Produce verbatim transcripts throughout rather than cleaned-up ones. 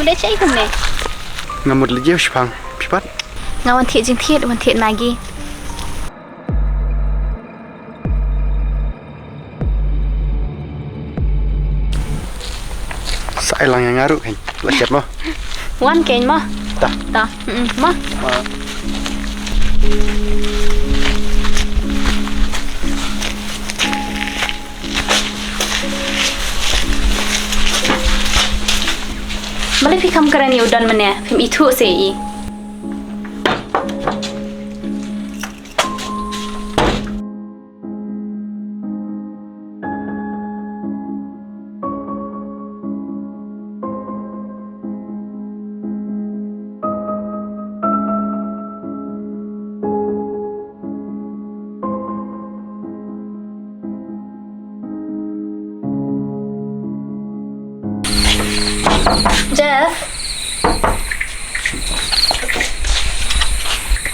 Leh shaei kumne? Nga mut leit ïew shipang. Phi pat? Nga wan thied jingthied, wan thied Maggi. Sa ai lang ïa nga ruh keiñ. La shet mo. Wan keiñ mo. Ta. Ta. Mm, mo. Balei phi kham kren ïa u Don mynne, phim ithuh se ïa i. Jeff.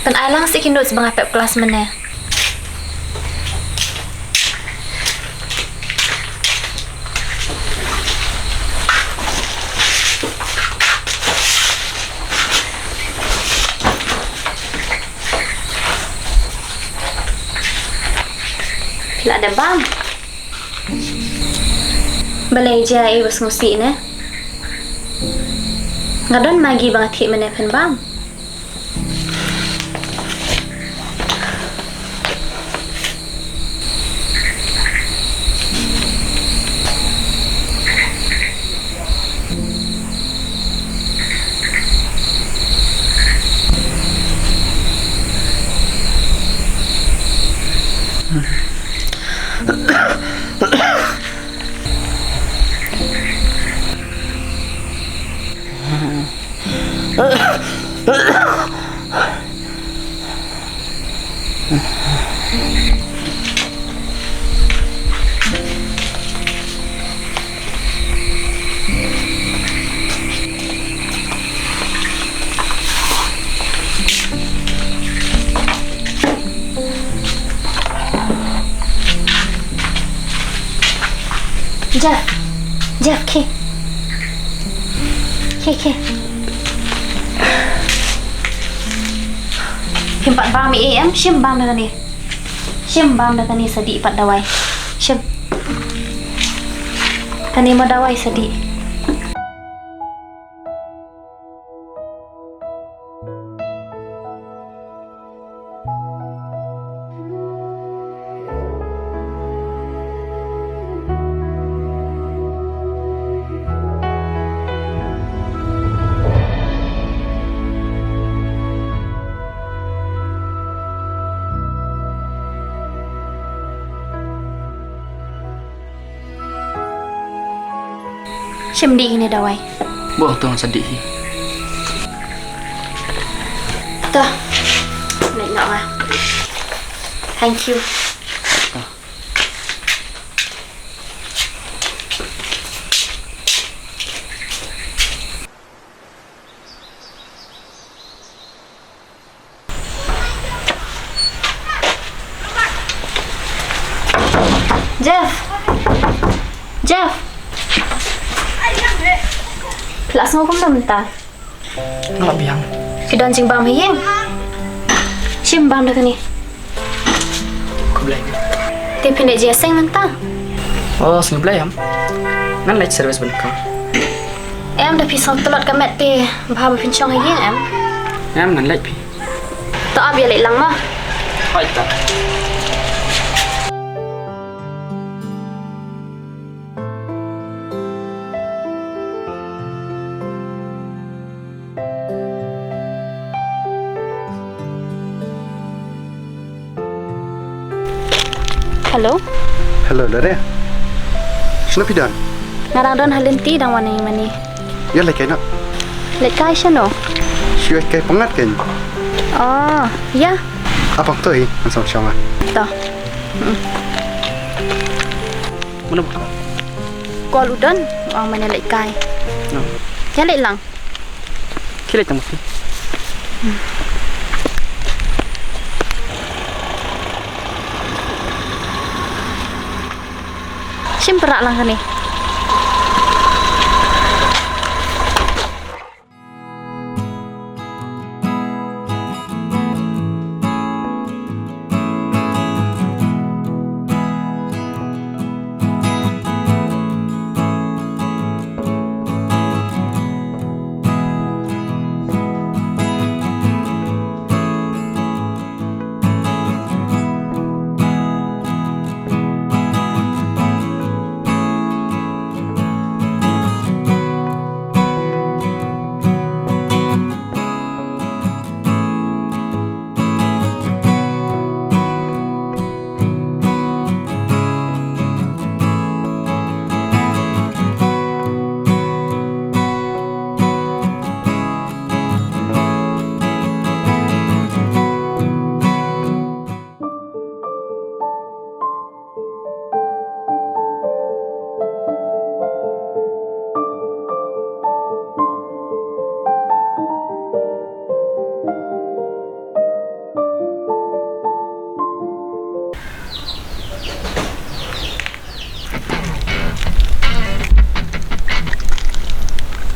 Pynai lang sa ki notes ba nga pep klas mynne. Phi la dep bam? Balei, jia ei ba sngewsih ne? Nga don Maggi ba nga thied mynne, phin bam? Jeff. Jeff, khie. Khie, khie. Phim pat bam ei em, shim bam da kane. Shim bam da kane sa dih pat dawai. Shim. Kane mo dawai sa dih. Shim dih ine dawai. Bo, to sa dih hi. To. Leit noh nga. Thank you. To. Jeff. Jeff. Phi la sngew kumno mynta? Nga la biang. Phi don jingbam ha ïing? Shim bam da kane. Khublei. Te phin leit jingïaseng mynta? Oh, sngewblei em. Ngan leit service ban kong. Em, da phi sngew tlot ka met te bha ba phin shong ha ïing em? Em, ngan leit phi. To ap ïa leit lang ma. Hoi ta. Hello. Hello, Lare. Shano phi don? Nga dang don ha lynti, dang wan ïa mane. Ïa leit kai noh. Leit kai shano? Shu ïa kai pyngngad kein. Oh, ïa. Apang to hi, ngan sa shong ah. To. Mm. Mano ba? Call u Don, ong mane leit kai. No. Ïa leit lang. Khie leit tang ma phi. Shim pra lang kane.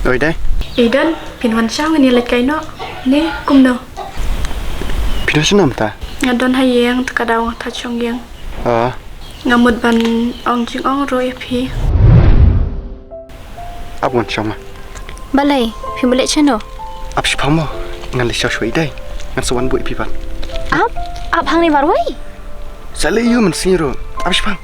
Oi dei. Ei Don, phin wan shaw, ngan ïa leit kai noh. Ne, kumno? Phi don shano mynta? Nga don ha ïing, te ka daw nga thait shong ïing. Ah. Nga mut ban ong jingong ruh ïa phi. Ap wan shaw ma. Balei, phim leit shano? Ap shipang mo. Ngan leit shaw shwa ei dei. Ngan sa wan buh ïa phi pat. Ap, ap hangne marwei. Sa leit ïa u mynsiem ruh. Ap shipang.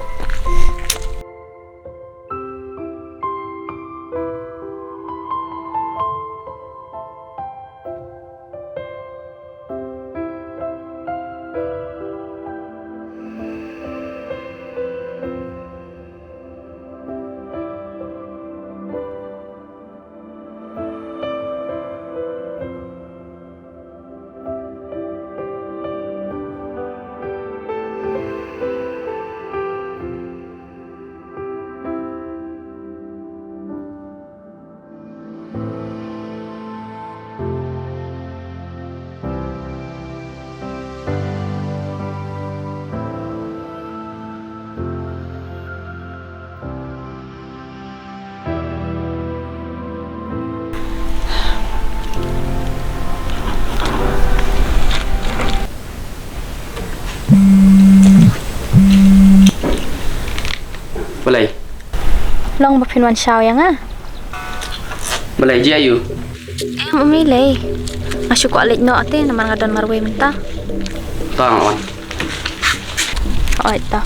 Balei? Long ba phin wan shaw ïa nga? Balei, jia ïa u? Em, ym lei. Nga shu kwah leit noh te namar nga don marwei mynta. To nga wan. Oi to.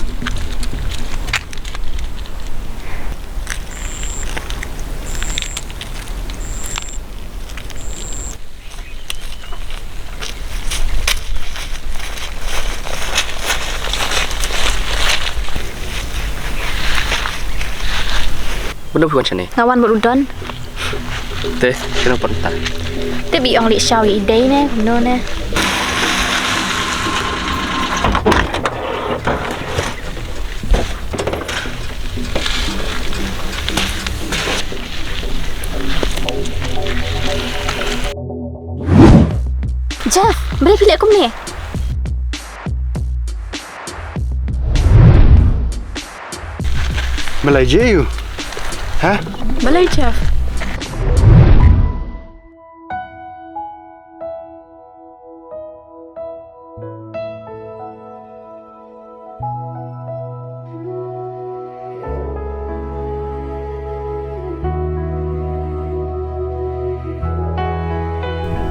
Mano phi wan shane? Nga wan bad u Don. Te, shano pat mynta? Te phi ong leit shaw ïa i dei ne, kumno ne? Jeff, balei phi leh kumne? Balei Jeff? Ha? Balei Jeff?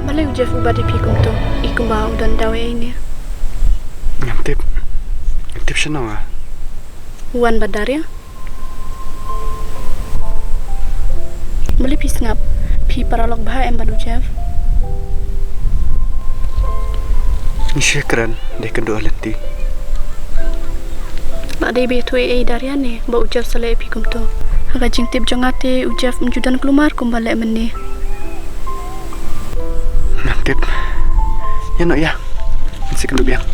Balei u Jeff u bat ïa phi kumto? I kumba u don daw ïa ine. Ngam tip. Ngam tip shano nga. U wan bad Daria? Balei phi sngap? Phi paralok bha em bad u Jeff? Ngi shu kren, dei kynduh ha lynti. Ba dei ba ïathuh ei ei Daria ne ba u Jeff sa leh ïa phi kumto? Ha ka jingtip jong nga te u Jeff um ju don kulmar kumba leh mynne. Ngam tip. Ïa noh ïa. Ngi shu kynduh biang.